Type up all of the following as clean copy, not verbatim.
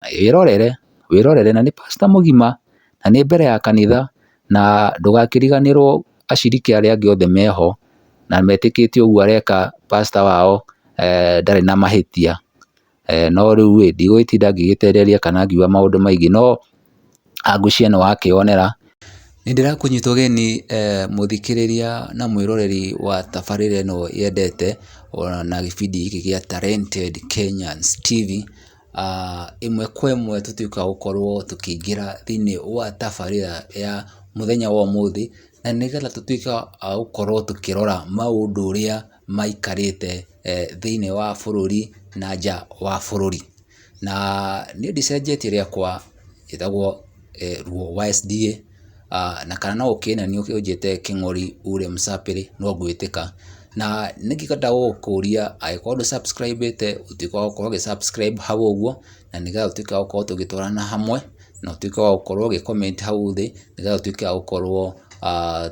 Wĩrorere, wĩrorere na nĩ pastor mũgima na nĩ mbere ya kanitha na ndũgakĩriganĩrwo aciriki arĩa angĩ othe meho na metĩkĩtie ũguo areka pastor wao ndarĩ na mahĩtia. No rĩu ĩ, ndigũgĩtinda ngĩgĩtereria kana ngiuga maũndũ maingĩ no ngwĩciria nĩ wakĩonera. Nĩ ndĩrakũnyita ũgeni mũthikĩrĩria na mwĩroreri wa tabarĩra ĩno yendete na gĩbindi gĩkĩ gĩa Talented Kenyans TV. Ĩmwe kwa ĩmwe tũtuĩkaga gũkorwo tũkĩingĩra thĩiniĩ wa tabarĩra ya mũthenya wa ũmũthĩ, na nĩgetha tũtuĩke a gũkorwo tũkĩrora maũndũ ũrĩa maikarĩte thĩiniĩ wa bũrũri na nja wa bũrũri. Na niĩ ndicenjetie rĩakwa, njĩtagwo Luo wa SDA, na kana no ũkĩnanie ũnjĩte Kĩng'ori ule Msapĩrĩ no ngwĩtĩka. Na nĩ ngĩenda gũgũkũria angĩkorwo ndũ subscribe ĩte ũtuĩke wa gũkorwo ũgĩ subscribe hau ũguo, na nĩgetha tũtuĩke wa gũkorwo tũgĩtwarana hamwe, na ũtuĩke wa gũkorwo ũgĩ comment hau thĩ, nĩgetha tũtuĩke a gũkorwo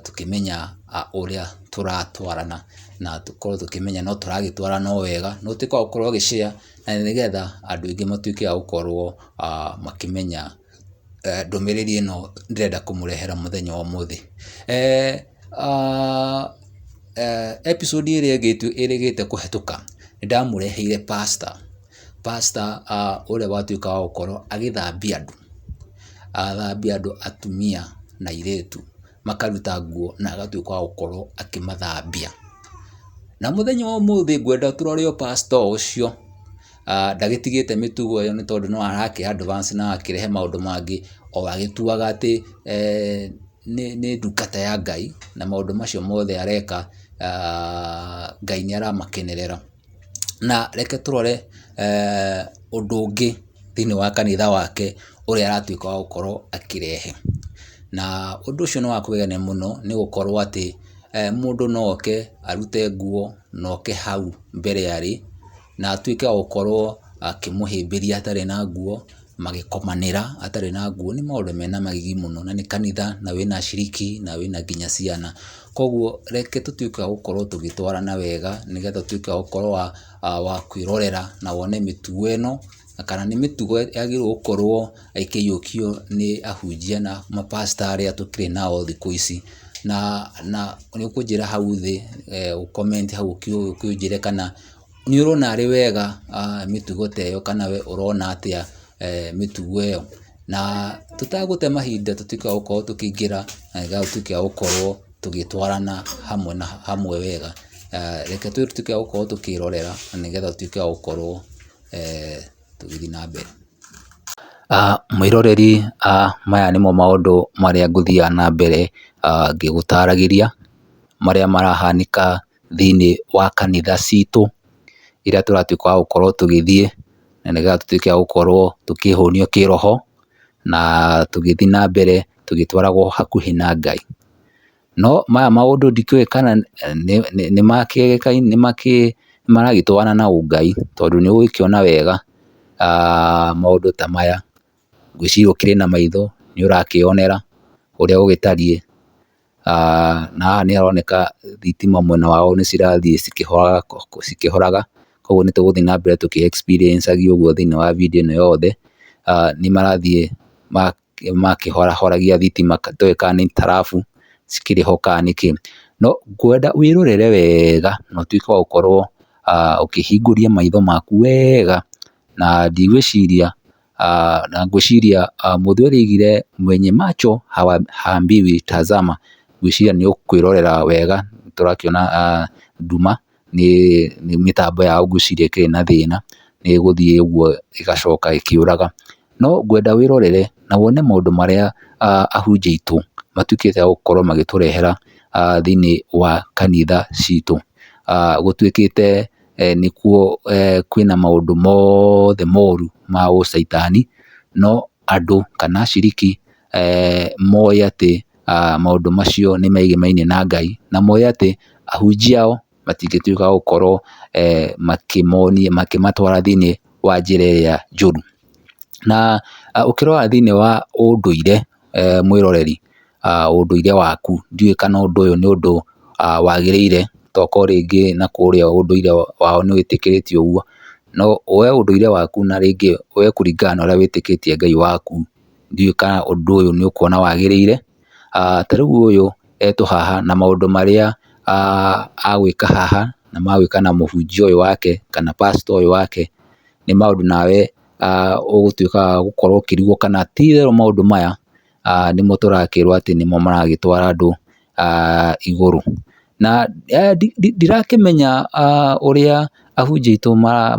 tũkĩmenya ũrĩa tũratwarana, na tũkorwo tũkĩmenya no tũragĩtwarana o wega, na ũtuĩke wa gũkorwo ũgĩ share na nĩgetha andũ aingĩ matuĩke a gũkorwo makĩmenya ndũmĩrĩri ĩno ndĩrenda kũmũrehera mũthenya wa ũmũthĩ. Episode ĩrĩa ĩngĩ ĩrĩgĩte kũhetũka, nĩ ndamũreheire pastor, pastor ũrĩa watuĩka wa gũkorwo agĩthambia andũ, agathambia andũ atumia na airĩtu, makaruta nguo na agatuĩka wa gũkorwo akĩmathambia. Na mũthenya wa ũmũthĩ ngwenda tũrore o pastor ũcio, ndagĩtigĩte mĩtugo ĩyo nĩ tondũ no arakĩ advance na agakĩrehe maũndũ mangĩ o agĩtuaga atĩ nĩ ndungata ya Ngai na maũndũ macio mothe areka Ngai nĩ aramakenerera. Na reke tũrore ũndũ ũngĩ thĩiniĩ wa kanitha wake ũrĩa aratuĩka wa gũkorwo akĩrehe. Na ũndũ ũcio nĩ wa kũgegania mũno nĩ gũkorwo atĩ mũndũ no oke arute nguo na oke hau mbere arĩ na atuĩke wa gũkorwo akĩmũhĩmbĩria atarĩ na nguo, magĩkomanĩra atarĩ na nguo, nĩ maũndũ mena magigi mũno na nĩ kanitha na wĩna aciriki na wĩna nginya ciana. Koguo reke tũtuĩke a gũkorwo tũgĩtwarana wega nĩgetha ũtuĩke wa gũkorwo wa kwĩrorera na wone mĩtugo ĩno, na kana nĩ mĩtugo yagĩrĩirwo gũkorwo ĩkĩiyũkio nĩ ahunjia na ma pastor arĩa tũkĩrĩ nao thikũ ici. Na nĩ ũkũnjĩra hau thĩ, ũ comment hau ũkĩnjĩre kana nĩ ũrona arĩ wega mĩtugo ta ĩyo kana we ũrona atĩa mĩtugo ĩyo. Na tũtagũte mahinda tũtuĩke a gũkorwo tũkĩingĩra na nĩgetha tũtuĩke a gũkorwo tũgĩtwarana hamwe na hamwe wega. Reke tũtuĩke a gũkorwo tũkĩrorera na nĩgetha tũtuĩke a gũkorwo tũgĩthiĩ na mbere. Mwĩroreri, maya nĩmo maũndũ marĩa ngũthiaga na mbere ngĩgũtaragĩria, marĩa marahanĩka thĩiniĩ wa kanitha citũ, iria tũratuĩka a gũkorwo tũgĩthiĩ, na nĩgetha tũtuĩke a gũkorwo tũkĩhũnio kĩroho, na tũgĩthiĩ na mbere tũgĩtwaragwo hakuhĩ na Ngai. No maya maũndũ ndikĩũĩ kana nĩ maragĩtwarana na ũngai, tondũ nĩ ũgũgĩkĩona wega maũndũ ta maya, ngwĩciria ũkĩrĩ na maitho nĩ ũrakĩonera ũrĩa gũgĩtariĩ, na haha nĩ haroneka thitima mwena wao nĩ cirathiĩ cikĩhoraga, koguo nĩ tũgũthiĩ na mbere tũkĩ experience agia ũguo thĩiniĩ wa video ĩno yothe, nĩ marathiĩ makĩhorahoragia thitima ndĩũĩ kana nĩ itarabu cikĩrĩ ho kana nĩkĩ. No ngwenda wĩrorere wega na ũtuĩke wa gũkorwo ũkĩhingũria maitho maku wega, na ndigwĩciria na ngwĩciria mũthĩ ũrĩa oigire mwenye macho haambiwi tazama, ngwĩciria nĩ ũkwĩrorera wega, nĩ tũrakĩona nduma nĩ mĩtambo yao ngwĩciria ĩkĩrĩ na thĩna, nĩ ĩgũthiĩ ũguo ĩgacoka ĩkĩũraga. No ngwenda wĩrorere na wone maũndũ marĩa ahunjia aitũ matuĩkĩte a gũkorwo magĩtũrehera thĩiniĩ wa kanitha citũ. Gũtuĩkĩte nĩkuo kwĩna maũndũ mothe moru ma ũcaitani, no andũ kana aciriki moĩ atĩ maũndũ macio nĩ megemainie na Ngai, na moĩ atĩ ahunjia ao matingĩtuĩka a gũkorwo makĩmonia makĩmatwara thĩiniĩ wa njĩra ĩrĩa njũru. Na ũkĩrora thĩiniĩ wa ũndũire mwĩroreri, ũndũire waku, ndiũĩ kana ũndũ ũyũ nĩ ũndũ wagĩrĩire, tokorwo rĩngĩ na kũrĩa ũndũire wao nĩ wĩtĩkĩrĩtio ũguo, No we ũndũire waku na rĩngĩ we kũringana na ũrĩa wĩtĩkĩtie Ngai waku, ndiũĩ kana ũndũ ũyũ nĩ ũkuona wagĩrĩire. Ta rĩu ũyũ etwo haha na maũndũ marĩa agwĩka haha na magwĩka na mũhunjia ũyũ wake kana pastor ũyũ wake, nĩ maũndũ nawe ũgũtuĩka wa gũkorwo ũkĩrigwo kana ti itherũ maũndũ maya nĩmo tũrakĩrwo atĩ nĩmo maragĩtwara andũ igũrũ. Na ndirakĩmenya ũrĩa ahunjia aitũ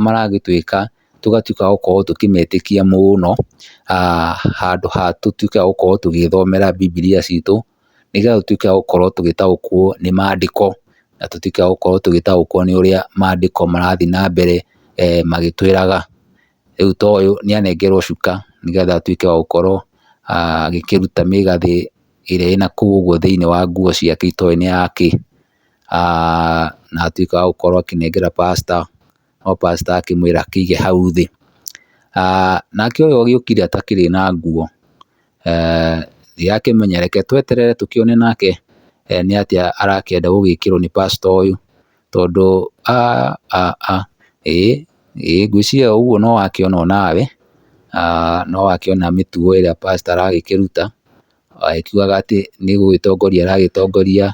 maragĩtwĩka tũgatuĩka a gũkorwo tũkĩmetĩkia mũno, handũ ha tũtuĩke a gũkorwo tũgĩthomera Bibilia citũ, nĩgetha tũtuĩke a gũkorwo tũgĩtaũkwo nĩ mandĩko, na tũtuĩke a gũkorwo tũgĩtaũkwo nĩ ũrĩa mandĩko marathiĩ na mbere magĩtwĩraga. Rĩu ta ũyũ nĩ anengerwo cuka nĩgetha atuĩke wa gũkorwo agĩkĩruta mĩgathĩ ĩrĩa ĩna kũu ũguo thĩiniĩ wa nguo ciake itoĩ nĩ yakĩ, na atuĩka wa gũkorwo akĩnengera pastor, no pastor akĩmwĩra akĩige hau thĩ. Nake ũyũ ũgĩũkire atakĩrĩ na nguo, ndirakĩmenya, reke tweterere tũkĩone nake nĩ atĩa arakĩenda gũgĩkĩrwo nĩ pastor ũyũ, tondũ ĩĩ ngwĩciria ũguo no wakĩona onawe, no wakĩona mĩtugo ĩrĩa pastor aragĩkĩruta, agĩkiugaga atĩ nĩ gũgĩtongoria aragĩtongoria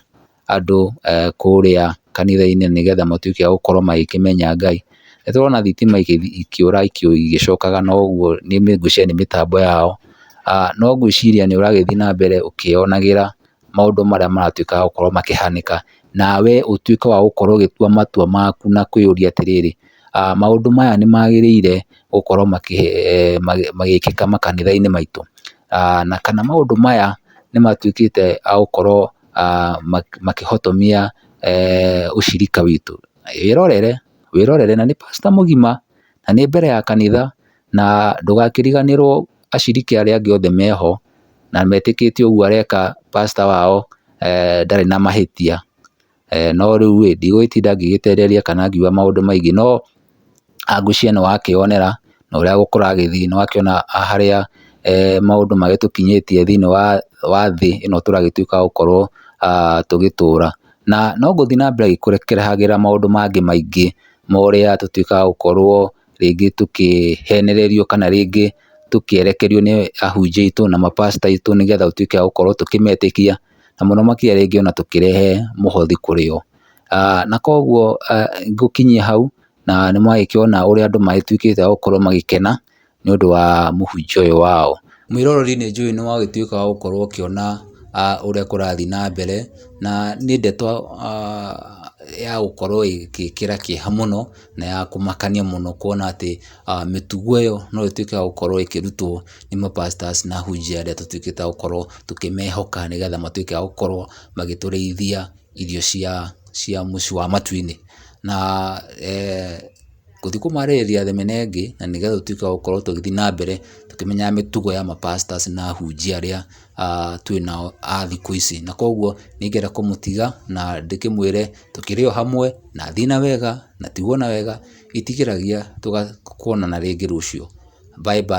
andũ kũrĩa kanitha-inĩ nĩgetha matuĩke a gũkorwo magĩkĩmenya Ngai. Nĩ tũrona thitima ikĩũra igĩcokaga na ũguo ngwĩciria nĩ mĩtambo yao, no ngwĩciria nĩ ũragĩthiĩ na mbere ũkĩyonagĩra maũndũ marĩa maratuĩka a gũkorwo makĩhanĩka, nawe ũtuĩke wa gũkorwo ũgĩtua matua maku na kwĩyũria atĩrĩrĩ, maũndũ maya nĩ magĩrĩire gũkorwo magĩkĩka makanitha-inĩ maitũ, na kana maũndũ maya nĩ matuĩkĩte a gũkorwo makĩhotomia ũcirika witũ. Wĩrorere, wĩrorere na nĩ pastor mũgima na nĩ mbere ya kanitha, na ndũgakĩriganĩrwo aciriki arĩa angĩ othe meho na metĩkĩtie ũguo areka pastor wao ndarĩ na mahĩtia. No rĩu ĩ, ndigũgĩtinda ngĩgĩtereria kana ngiuga maũndũ maingĩ, no ngwĩciria nĩ wakĩyonera na ũrĩa kũragĩthiĩ, nĩ wakĩona harĩa maũndũ magĩtũkinyĩtie thĩiniĩ wa thĩ ĩno tũragĩtuĩka a gũkorwo tũgĩtũra. Na no ngũthiĩ na mbere ngĩkũrehagĩra maũndũ mangĩ maingĩ ma ũrĩa tũtuĩkaga a gũkorwo rĩngĩ tũkĩhenererio kana rĩngĩ tũkĩerekerio nĩ ahunjia aitũ na ma pastor aitũ nĩgetha tũtuĩke a gũkorwo tũkĩmetĩkia, na mũno makĩria rĩngĩ ona tũkĩrehe mũhothi kũrĩ o. Na koguo ngũkinyia hau, na nĩ mwagĩkĩona ũrĩa andũ magĩtuĩkĩte a gũkorwo magĩkena nĩ ũndũ wa mũhunjia ũyũ wao. Mwĩroreri nĩ njũĩ nĩ wagĩtuĩka wa gũkorwo ũkĩona ũrĩa kũrathiĩ na mbere, na nĩ ndeto ya gũkorwo ĩgĩkĩra kĩeha mũno, na ya kũmakania mũno kuona atĩ mĩtugo ĩyo no ĩtuĩke ya gũkorwo ĩkĩrutwo nĩ ma pastors na ahunjia arĩa tũtuĩkĩte a gũkorwo tũkĩmehoka nĩgetha matuĩke a gũkorwo magĩtũrĩithia irio cia mũciĩ wa matu-inĩ. Na ngũthiĩ kũmarĩrĩria thenema ĩngĩ na nĩgetha tũtuĩke a gũkorwo tũgĩthiĩ na mbere tũkĩmenyaga mĩtugo ya ma pastors na ahunjia arĩa twĩnao a thikũ ici. Na koguo nĩ ingĩenda kũmũtiga na ndĩkĩmwĩre tũkĩrĩ o hamwe na thiĩ na wega na tigwo na wega, itigeragia tũkonana rĩngĩ rũciũ. Bye bye.